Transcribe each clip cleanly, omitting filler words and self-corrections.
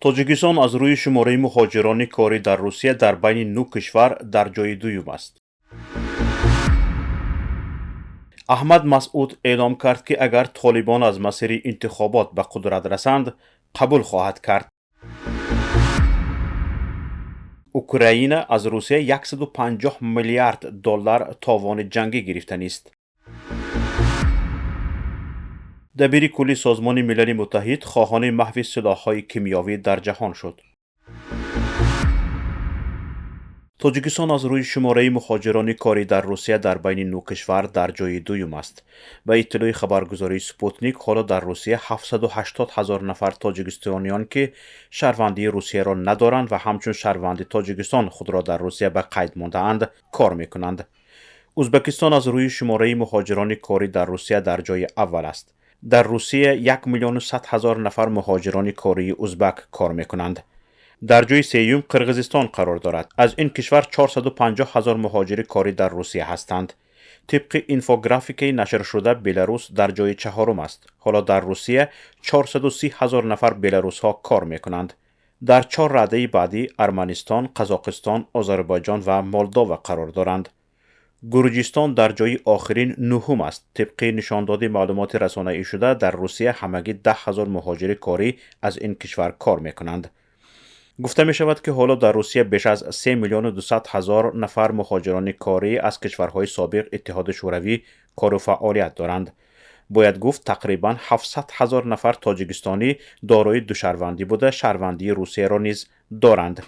Тоҷикистон аз рӯи шумораи муҳоҷирони корӣ дар Русия дар байни нӯ кишвар дар ҷои дуюм аст. Аҳмад Масъуд эълом кард, ки агар Толибон аз масири интихобот ба қудрат расанд, қабул хоҳад кард. Украина аз Русия 150 миллиард доллар товони ҷангӣ гирифтанист. Дабири кулли Созмони Милали Муттаҳид хоҳони маҳви силоҳҳои кимиёвӣ дар ҷаҳон шуд. Тоҷикистон аз рӯи шумораи муҳоҷирони корӣ дар Русия дар байни нӯ кишвар дар ҷои дуюм аст. Ба иттилои хабаргузории Спутник, ҳоло дар Русия 780 ҳазор нафар тоҷикистониён, ки шаҳрвандии Русияро надоранд ва ҳамчун шаҳрванди Тоҷикистон худро дар Русия ба қайд мондаанд, кор мекунанд. Ӯзбекистон аз рӯи шумораи муҳоҷирони корӣ дар Русия дар ҷои аввал аст. Дар Русия 1 100 000 нафар муҳоҷирони кории узбак кор мекунанд. Дар ҷои сеюм Қирғизистон қарор дорад. Аз ин кишвар 450 ҳазор муҳоҷири корӣ дар Русия ҳастанд. Тибқи инфографикаи нашршуда, Беларус дар ҷои чаҳорум аст. Ҳоло дар Русия 430 ҳазор нафар беларусҳо кор мекунанд. Дар чор радаи баъдӣ Арманистон, Қазоқистон, Озарбойҷон ва Молдова қарор доранд. Гурҷистон дар ҷои охирин, нуҳум аст. Тибқи нишондоди маълумоти расонаӣ шуда, дар Русия ҳамагӣ 10 ҳазор муҳоҷири корӣ аз ин кишвар кор мекунанд. Гуфта мешавад, ки ҳоло дар Русия беш аз 3 миллиону 200 ҳазор нафар муҳоҷирони корӣ аз кишварҳои собиқ Иттиҳоди Шӯравӣ кору фаъолият доранд. Бояд гуфт, тақрибан 700 ҳазор нафар тоҷикистонӣ дорои душаҳрвандӣ буда, шаҳрвандии Русияро низ доранд.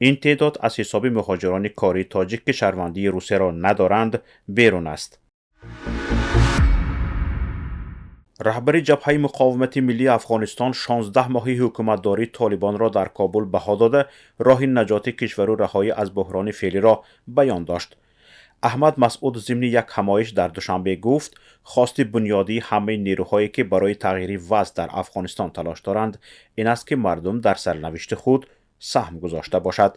Ин теъдод аз ҳисоби муҳоҷирони кории тоҷик, ки шаҳрвандии Русияро надоранд, берун аст. Раҳбари Ҷабҳаи муқовимати миллии Афғонистон 16 моҳи ҳукуматдории Толибонро дар Кобул баҳо дода, роҳи наҷоти кишвару раҳоӣ аз буҳрони феълиро баён дошт. Аҳмад Масъуд зимни як ҳамоиш дар Душанбе гуфт, хости бунёдии ҳамаи нерӯҳое, ки барои тағйири вазъ дар Афғонистон талош доранд, ин аст, ки мардум дар сарнавишти худ саҳм гузошта бошад.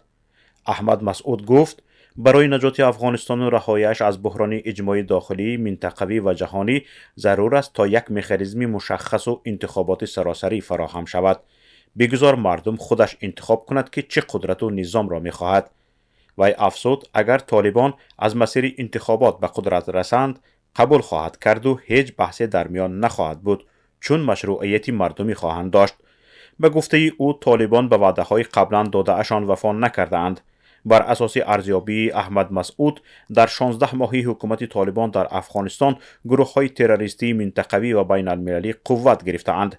Аҳмад Масъуд гуфт, барои наҷоти Афғонистону раҳояш аз буҳрони иҷмои дохилӣ, минтақавӣ ва ҷаҳонӣ зарур аст, то як механизми мушаххасу интихоботи саросарӣ фароҳам шавад. Бигузор мардум худаш интихоб кунад, ки чӣ қудрату низомро мехоҳад. Вай афзуд, агар Толибон аз масири интихобот ба қудрат расанд, қабул хоҳад карду ҳеҷ баҳсе дар миён нахоҳад буд, чун машрӯъияти мардумӣ хоҳанд дошт. Ба гуфтаи ӯ, Толибон ба ваъдаҳои қаблан додаашон вафо накардаанд. Бар асоси арзёбии Аҳмад Масъуд, дар 16 моҳи ҳукумати Толибон дар Афғонистон гурӯҳҳои террористии минтақавӣ ва байналмилалӣ қувват гирифтаанд.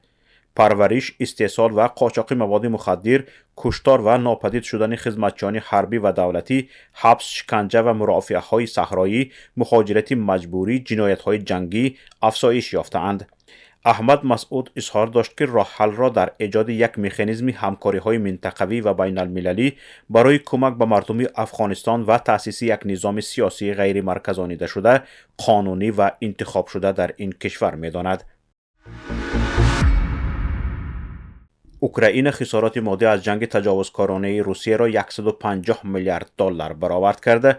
Парвариш, истеҳсол ва қочоқи маводи мухаддир, куштор ва нопадид шудани хизматчиёни ҳарбӣ ва давлатӣ, ҳабс, шиканҷа ва мурофиаҳои саҳроӣ, муҳоҷирати маҷбурӣ, ҷиноятҳои ҷангӣ афзоиш ёфтаанд. Аҳмад Масъуд изҳор дошт, ки роҳҳалро дар эҷоди як механизми ҳамкориҳои минтақавӣ ва байналмилалӣ барои кӯмак ба мардуми Афғонистон ва таъсиси як низоми сиёсии ғайримарказонидашуда, қонунӣ ва интихобшуда дар ин кишвар медонад. Украина хисороти моддӣ аз ҷанги таҷовузкоронаи Русияро 150 миллиард доллар баровард карда,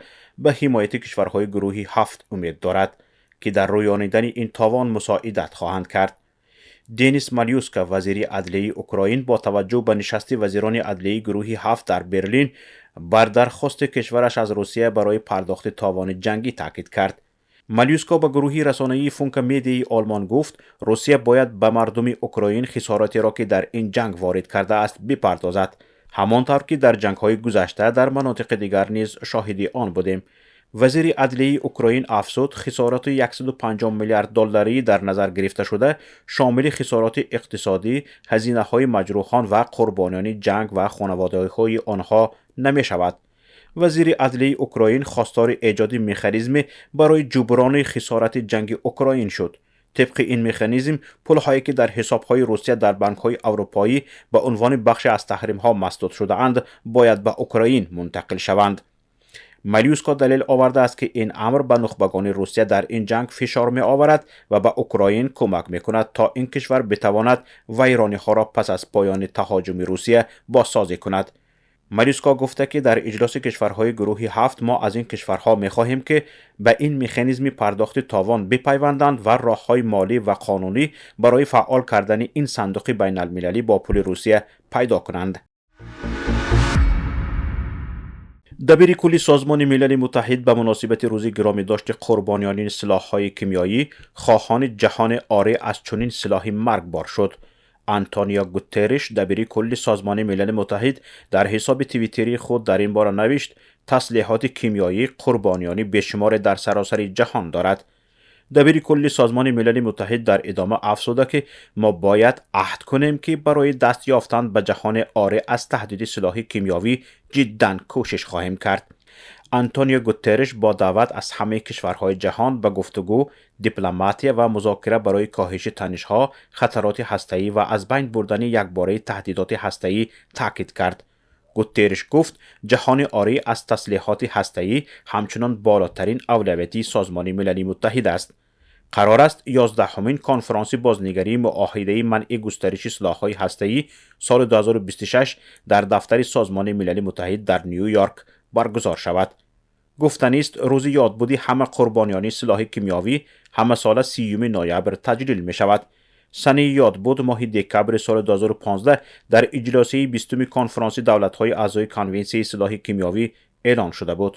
ба ҳимояти кишварҳои гурӯҳи ҳафт умед дорад, ки дар рӯёнидани ин товон мусоидат хоҳанд кард. Денис Малюска, вазири адлияи Украин, бо таваҷҷӯҳ ба нишасти вазирони адлияи гурӯҳи ҳафт дар Берлин бар дархости кишвараш аз Русия барои пардохти товони ҷангӣ таъкид кард. Малюско ба гурӯҳи расонаии Функа Медиаи Олмон гуфт, Русия бояд ба мардуми Украин хисоротеро, ки дар ин ҷанг ворид кардааст, бипардозад, ҳамон тавр ки дар ҷангҳои гузашта дар манотиқи дигар низ шоҳиди он будем. Вазири адлияи Украин афзуд, хисороти 150 миллиард долларӣ дар назар гирифташуда шомили хисороти иқтисодӣ, ҳазинаҳои маҷрӯҳон ва қурбониёни ҷанг ва хонаводаҳои онҳо намешавад. Вазири адлияи Украин хостори эҷоди механизме барои ҷуброни хисорати ҷанги Украин шуд. Тибқи ин механизм, пулҳое, ки дар ҳисобҳои Русия дар бонкҳои аврупоӣ ба унвони бахше аз таҳримҳо масдуд шудаанд, бояд ба Украин мунтақил шаванд. Малюско далел овардааст, ки ин амр ба нухбагони Русия дар ин ҷанг фишор меоварад ва ба Украин кӯмак мекунад, то ин кишвар битавонад вайрониҳоро пас аз поёни таҳоҷуми Русия бозсозӣ кунад. Малюско гуфта, ки дар иҷлоси кишварҳои гурӯҳи ҳафт мо аз ин кишварҳо мехоҳем, ки ба ин механизми пардохти товон бипайванданд ва роҳҳои молӣ ва қонунӣ барои фаъол кардани ин сандуқи байналмилалӣ бо пули Русия пайдо кунанд. Дабири кулли Созмони Милали Муттаҳид ба муносибати рӯзи гиромидошти қурбониёни силоҳҳои кимиёӣ хоҳони ҷаҳони орӣ аз чунин силоҳи маргбор шуд. Антонио Гутерриш, дабири кулли Созмони Милали Муттаҳид, дар ҳисоби твиттерии худ дар ин бора навишт: таслиҳоти кимиёӣ қурбониёни бешуморе дар саросари ҷаҳон дорад. Дабири кулли Созмони Милали Муттаҳид дар идома афзуда, ки мо бояд аҳд кунем, ки барои даст ёфтан ба ҷаҳони орӣ аз таҳдиди силоҳи кимиёвӣ ҷиддан кӯшиш хоҳем кард. Антонио Гутерриш бо даъват аз ҳамаи кишварҳои ҷаҳон ба гуфтугӯ, дипломатия ва музокира барои коҳиши танишҳо, хатароти ҳастаӣ ва аз байн бурдани якбораи таҳдидоти ҳастаӣ таъкид кард. Гутерриш гуфт, ҷаҳони орӣ аз таслиҳоти ҳастаӣ ҳамчунон болотарин авлавияти Созмони Милали Муттаҳид аст. Қарор аст, 11-ҳумин конфронси бознигарии муоҳидаи манъи густариши силоҳҳои ҳастаӣ соли 2026 дар дафтари Созмони Милали Муттаҳид дар Ню Йорк баргузор шавад. Гуфтанист, рӯзи ёдбуди ҳама қурбониёни силоҳи кимиёвӣ ҳамасола 30 ноябр таҷлил мешавад. Санаи ёдбуд моҳи декабри соли 2015 дар иҷлосияи 20-уми конфронси давлатҳои аъзои Конвенсияи силоҳи кимиёвӣ эълон шуда буд.